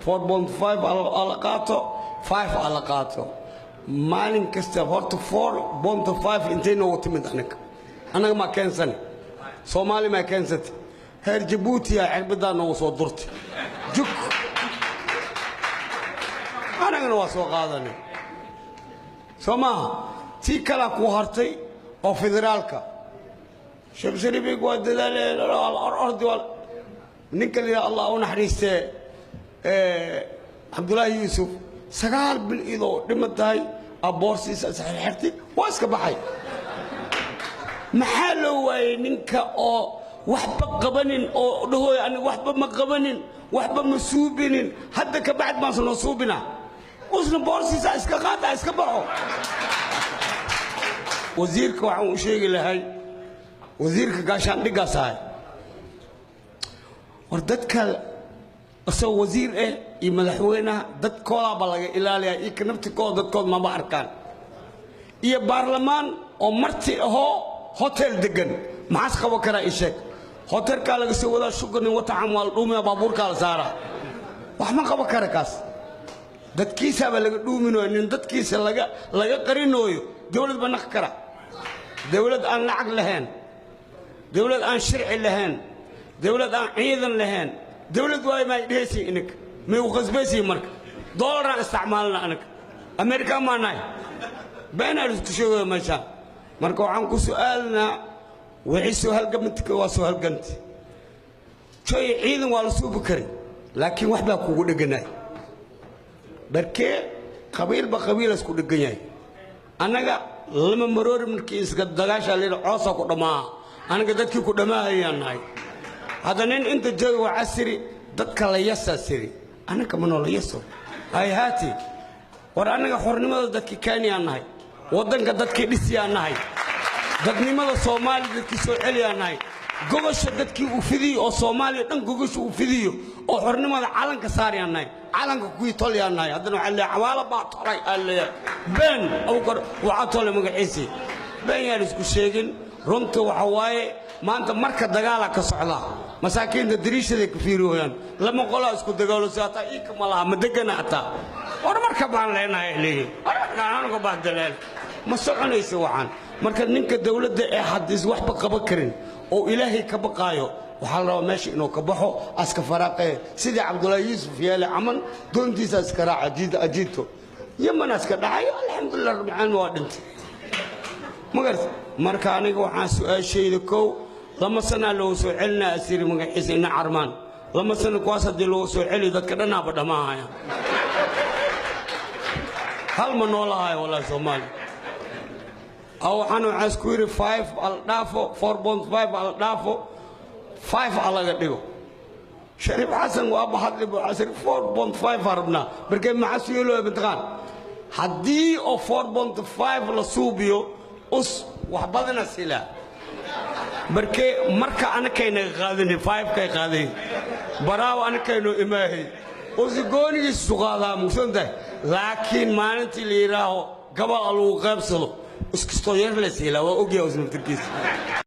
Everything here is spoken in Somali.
4.5 ala qaato, 5 ala qaato. Maalin kasta horta 4.5 intay noogu timid? Anaga annaga maa keensani? Soomaali maa keensatay? Heer Jabuutiya cirbadaa noogu soo durtay jug, anagana waa soo qaadanay. Soo maaha? Tii kalaa ku hartay oo federaalka. Sheekh Shariifig waa dadaaleen, ordi waa ninka la yidhaha, Allah u naxariistee, Cabdullaahi Yuusuf, 9 bil idoo dhiman tahay aboorsiisa isxirxirtay, waa iska baxay. Maxaa loo waayey ninka oo waxba qabanin oo dhahooy, aniga waxba ma qabanin, waxba ma suubinin, hadda ka bacd baan noo suubina, usna boorsiisa iska qaata, iska baxo? Wasiirka waxaan u sheegi lahay, wasiirka gaashaandhiggaas ahay, war dadka isagoo wasiir eh iyo madaxweynaha dadkoodaaba laga ilaaliyaa, iyo ka naftikooda dadkood maba arkaan, iyo baarlamaan oo marti ahoo hotel degan, maxaas qaban karaa? Ii sheeg. Hotelkaa laga soo wadaa shuganin watacam, waa la dhuumaya, baabuurkaa la saaraa, wax ma qaban kara kaas. Dadkiisaaba laga dhuuminooyo. Nin dadkiisa laga qarinooyo dowlad ba naqi kara? Dowlad aan lacag lahayn, dowlad aan sharci lahayn, dowlad aan ciidan lahayn, dowlad waayo maay dhehaysiin? Ininka may u qasbaysiin? Marka doolaraan isticmaalna, anaga Amerikaan maa nahay? Beenaa isku sheegaya meeshaan. Marka waxaan ku su'aalnaa, wixii soo halgamantika waa soo halganti joy, ciidan waa la suubi kari, laakiin wax baa kugu dheganay. Barkee qabiilba qabiilas ku dhegan yahay. Annaga lama maroori markii iska dagaashaa layidhi, coosaa ku dhammaa, anaga dadkii ku dhammaahayaan nahay. Hadda nin inta jooga waa casiri, dadka la yasaa siri, annaga ma noola yaso hayhaati. War annaga xornimada dadkii Kenyaan nahay, waddanka dadkii dhisiyaan nahay, dadnimada Soomaaliya dadkii soo celiyaan nahay, gogosha dadkii uu fidiyo oo Soomaaliya dhan gogosha uu fidiyo oo xornimada calanka saarayaan nahay, calanka kuwii tolyaan nahay. Haddana waxaa leeyahay Cawaalo baa tolay aa leeyahay. Been Abukar waxaa tolay magaciisii. Been yaan isku sheegin. Runta waxa waaye, maanta marka dagaala ka socda, masaakiinta dariishaday ka fiiriyooyaan, lama qolaa isku dagaalose, hataa iika ma laha, ma degana hataa. War marka baan leenahay leeyihin, war markaan anuga baan daleen, ma soconaysa waxaan. Marka ninka dowladda ee haddiis waxba qaban karin oo Ilaahay ka baqaayo, waxaa la rabaa meesha inuu ka baxo, aska faraaqee, sidii Cabdullaahi Yuusuf yeele camal, doontiisa iska raaca ajiito Yaman aska dhacayo. Alxamdulilah rabbil caalamiin, waa dhintay, ma garata? Marka aniga waxaan su-aashayda, kow, 2 sanaa loogu soo celinaa asiri magaciisa ina Carmaan. 2 sano kuwaas haddii loogu soo celiyo, dadka dhannaaba dhammaahaya, hal ma noolahayo wallahi Soomaali. Waxaan isku yidhi, 5 al dhaafo, 4.5 al dhaafo, 5 alaga dhigo. Shariif Xasan waa bahadli buu casri, 4.5 aa rabnaa. Markee maxaa suyeelooya mataqaan? Haddii oo 4.5 la suubiyo, us wax badana silaa. Markee marka anakay naga qaadanay, 5 kay qaaday, baraaw anakayno imaahay, usi goonigiisu qaadaa, mugsan tahay. Laakiin maalintii la yidhaaho gabal lagu qaybsado, iskastoo yar la siilaa, waa ogyahay us naftirkiisa.